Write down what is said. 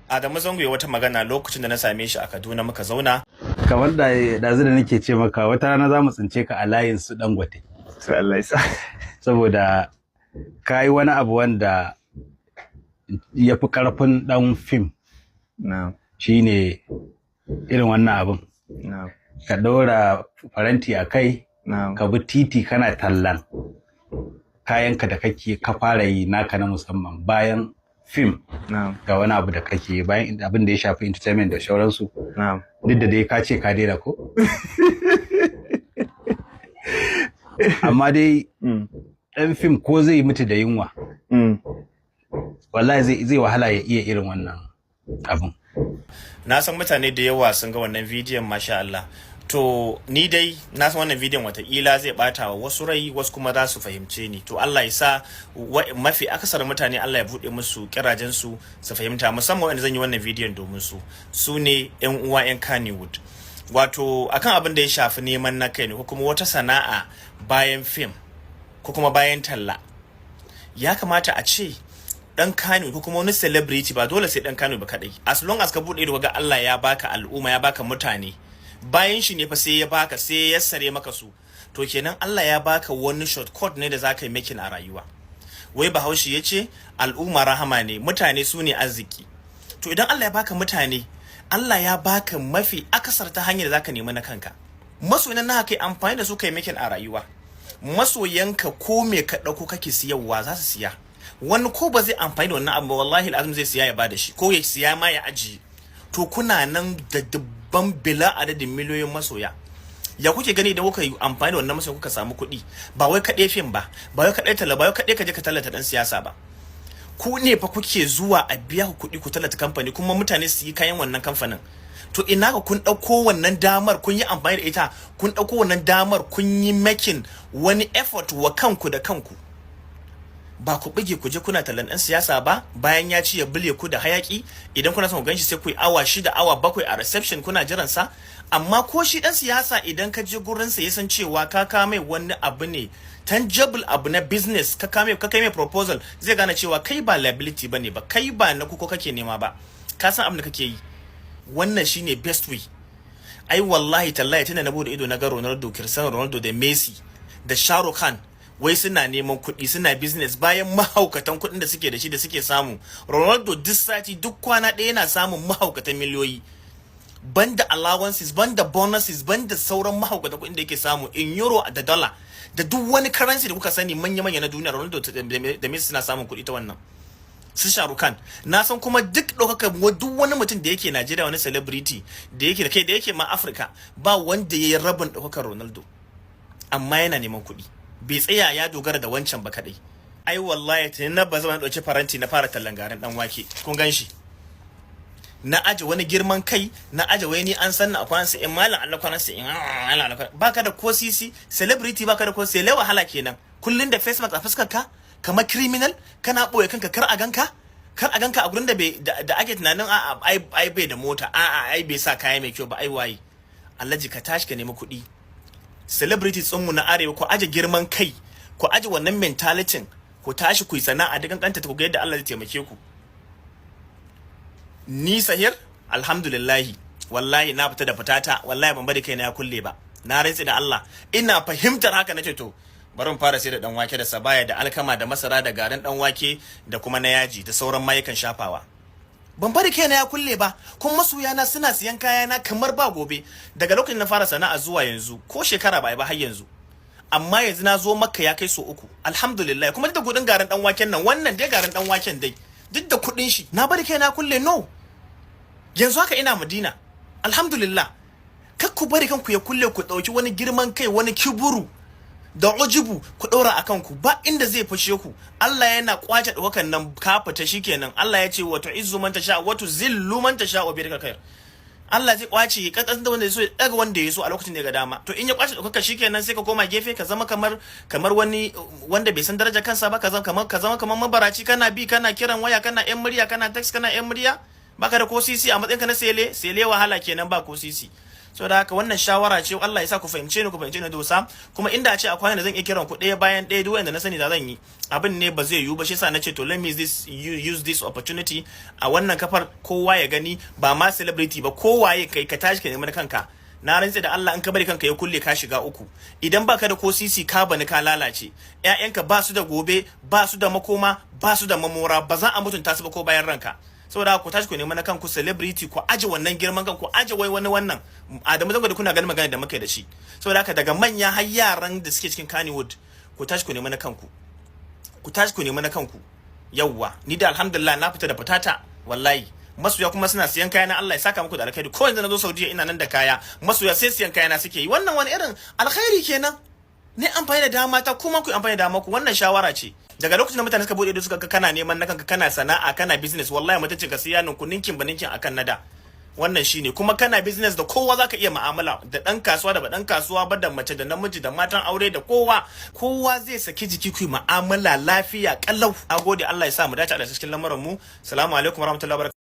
Adamu Zango ya wata magana lokacin da na same shi a Kaduna muka zauna. Kamar da ɗazu da nake ce maka, wata rana za mu tsince ka a layin su Dangote. To, Allah ya sa. Saboda ka yi wani abu wanda ya fi ƙarfin ɗan fim, shine irin wannan abin. Ka ɗora faranti a kai, ka bi titi kana tallan kayanka da kake ka fara yi naka na musamman bayan fim, ga wani abu da kake bayan abin da ya shafi entertainment da sauransu. Duk da dai ka ce ka daina ko, amma dai ɗan fim ko zai mutu da yunwa, wallahi zai wahala ya iya irin wannan abin. Na san mutane da yawa sun ga wannan bidiyon, masha Allah. To, ni dai na san wannan bidiyon watakila zai bata wa wasu rai, wasu kuma za su fahimce ni. To, Allah ya sa mafi akasarin mutane Allah ya buɗe musu kirajen su su fahimta, musamman wanda zan yi wannan bidiyon domin su, su ne yan uwa yan Kannywood. Wato akan abin da ya shafi neman na kai ne ko kuma wata sana'a bayan fim ko kuma bayan talla, ya kamata a ce dan Kano ko kuma wani celebrity, ba dole sai dan Kano ba kadai, as long as ka bude ido ga Allah ya baka al'umma, ya baka mutane, bayan shi ne fa sai ya baka, sai ya sare maka su, to kenan Allah ya baka wani shortcut ne da zaka yi making a rayuwa. Wai Bahaushe ya ce al'umma rahama ne, mutane su ne arziki. To, idan Allah ya baka mutane, Allah ya baka mafi akasar ta hanyar da zaka nemi na kanka. Masoyan na kai amfani da su kai making a rayuwa. Masoyanka ko me ka ɗauko kake siyarwa za su siya. Wani ko ba zai amfani da wannan abu ba, wallahi azum zai siya ya bada shi, ko ya siya ma ya ajiye. To, kuna nan da dubban bila adadin miliyoyin masoya. Ya kuke gani idan kuka yi amfani da wannan masoyan kuka samu kuɗi? Ba wai kaɗai fim ba, ba wai kaɗai talla ba, wai kaɗai ka je ka tallata ɗan siyasa ba. Ku ne fa kuke zuwa a biya ku kuɗi ku tallata kamfani, kuma mutane su yi kayan wannan kamfanin. To, ina ga kun ɗauko wannan damar kun yi amfani da ita, kun ɗauko wannan damar kun yi making wani effort wa kanku da kanku. Ba ku bige ku je kuna tallan ɗan siyasa ba, bayan ya ci ya bule ku da hayaki. Idan kuna son ku ganshi sai ku yi awa 6, awa 7 a reception kuna jiran sa. Amma ko shi ɗan siyasa, idan ka je gurin sa ya san cewa ka kawo mai wani abu ne tangible, abu na business ka kawo mai, ka kai mai proposal, zai gane cewa kai ba liability bane ba, kai ba na kuko kake nema ba, ka san abin da kake yi. Wannan shine best way. Ai wallahi tallahi, tunda na bude ido na ga Ronaldo, Cristiano Ronaldo da Messi da Shah Rukh Khan, wai suna neman kuɗi, suna business bayan mahaukatan kuɗin da suke da shi da suke samu. Ronaldo duk sati, duk kwana ɗaya yana samun mahaukatan miliyoyi, banda allowances, banda bonuses, banda sauran mahaukatan kuɗin da yake samu in euro da dollar da duk wani currency da kuka sani manya-manya na duniya. Ronaldo da Messi suna samun kuɗi ta wannan. Su Shah Rukh Khan, na san kuma duk ɗaukaka, duk wani mutum da yake Najeriya, wani celebrity da yake da kai da yake ma Afirka, ba wanda ya yi rabin ɗaukakar Ronaldo, amma yana neman kuɗi, bai tsaya ya dogara da wancan ba kadai. Ai wallahi tuni na ba zama ɗauki faranti na fara tallan garin dan wake. Kun gan shi, na aje wani girman kai, na aje wai ni an san na kwan sai in malam Allah kwan sai in Allah Allah. Baka da ko sisi, celebrity, baka da ko sai wahala kenan. Kullun da face mask a fuskar ka kamar criminal, kana boye kanka kar a ganka, kar a ganka a gurin da bai da ake tunanin a ai bai da mota, a ai bai sa kaya mai kyau ba, ai waye. Alhaji, ka tashi ka nemi kuɗi. Celebrity mu na arewa, ku aje girman kai, ku aje wannan mentality, ku tashi ku yi sana'a da kankanta, ku ga yadda Allah zai taimake ku. Ni Sahir, alhamdulillahi, wallahi na fita da fitata, wallahi ban bari kaina ya kulle ba. Na rantsi da Allah, ina fahimtar haka nace to bari mu fara sai da dan wake da sabaya da alkama da masara da garin dan wake da kuma na yaji da sauran mayukan shafawa. Ban bari kaina ya kulle ba, kuma masoyana suna siyan kayana kamar ba gobe. Daga lokacin na fara sana'a zuwa yanzu, ko shekara ba ba har yanzu, amma yanzu na zo Makka ya kai so 3, alhamdulillah. Kuma duk da kudin garin dan waken nan, wannan dai garin dan waken dai, duk da kudin shi na bari kaina kulle? No. Yanzu haka ina Madina, alhamdulillah. Kar ku bari kanku ya kulle, ku dauki wani girman kai, wani kiburu da ujubu ku ɗora a kanku, ba inda zai fashe ku. Allah yana kwace ɗaukakan nan, ka fita shikenan. Allah ya ce wa tu'izzu man tasha wa tuzillu man tasha wa biyadikal khair. Allah zai kwace kakkasin da wanda ya so, ya daga wanda ya so a lokacin da ya ga dama. To, in ya kwace ɗaukaka shikenan, sai ka koma gefe ka zama kamar wani wanda bai san darajar kansa ba, ka zama kamar mabaraci, kana bi kana kiran waya, kana yan murya, kana text, kana yan murya, baka da ko sisi a matsayinka na sele sele. Wahala kenan, ba ko sisi. Saboda haka wannan shawara ce, Allah ya sa ku fahimce ni, ku fahimce ni dosa. Kuma inda a ce akwai da zan iya kiran ku ɗaya bayan ɗaya, duk wanda na sani da zan yi abin ne, ba zai yiwu ba. Shi yasa na ce to, let me use this opportunity a wannan kafar kowa ya gani, ba ma celebrity ba, kowaye kai, ka tashi ka nemi na kanka. Na rantse da Allah, in ka bari kanka ya kulle, ka shiga uku. Idan baka da ko sisi, ka bani ka lalace. Ƴaƴanka ba su da gobe, ba su da makoma, ba su da mamora, ba za a mutunta su ba ko bayan ranka. Saboda ku tashi ku nemi na kanku. Celebrity, ku aje wannan girman kanku, aje wai wani wannan Adamu Zango da kuna ganin magana da muka yi da shi. Saboda haka daga manya har yaran da suke cikin Kannywood, ku tashi ku nemi na kanku, ku tashi ku nemi na kanku. Yawwa, ni da alhamdulillah na fita da fitata wallahi. Masoya kuma suna siyan kaya na, Allah ya saka muku da alkhairi. Ko yanzu na zo Saudiya ina nan da kaya, masoya sai siyan kaya na suke yi. Wannan wani irin alkhairi kenan ne, amfani da dama ta, kuma ku amfani da dama ku. Wannan shawara ce. Daga lokacin da mutane suka bude ido suka ga kana neman na kanka, kana sana'a, kana business, wallahi mutuncin ka sai ya ninku ninkin ba ninkin akan nada. Wannan shine. Kuma kana business, da kowa zaka iya mu'amala, da dan kasuwa da ba dan kasuwa ba, da mace da namiji, da matan aure, da kowa. Kowa zai saki jiki ku yi mu'amala lafiya kalau. Nagode, Allah ya sa mu dace a cikin lamuran mu. Salamu alaikum warahmatullahi wabarakatuh.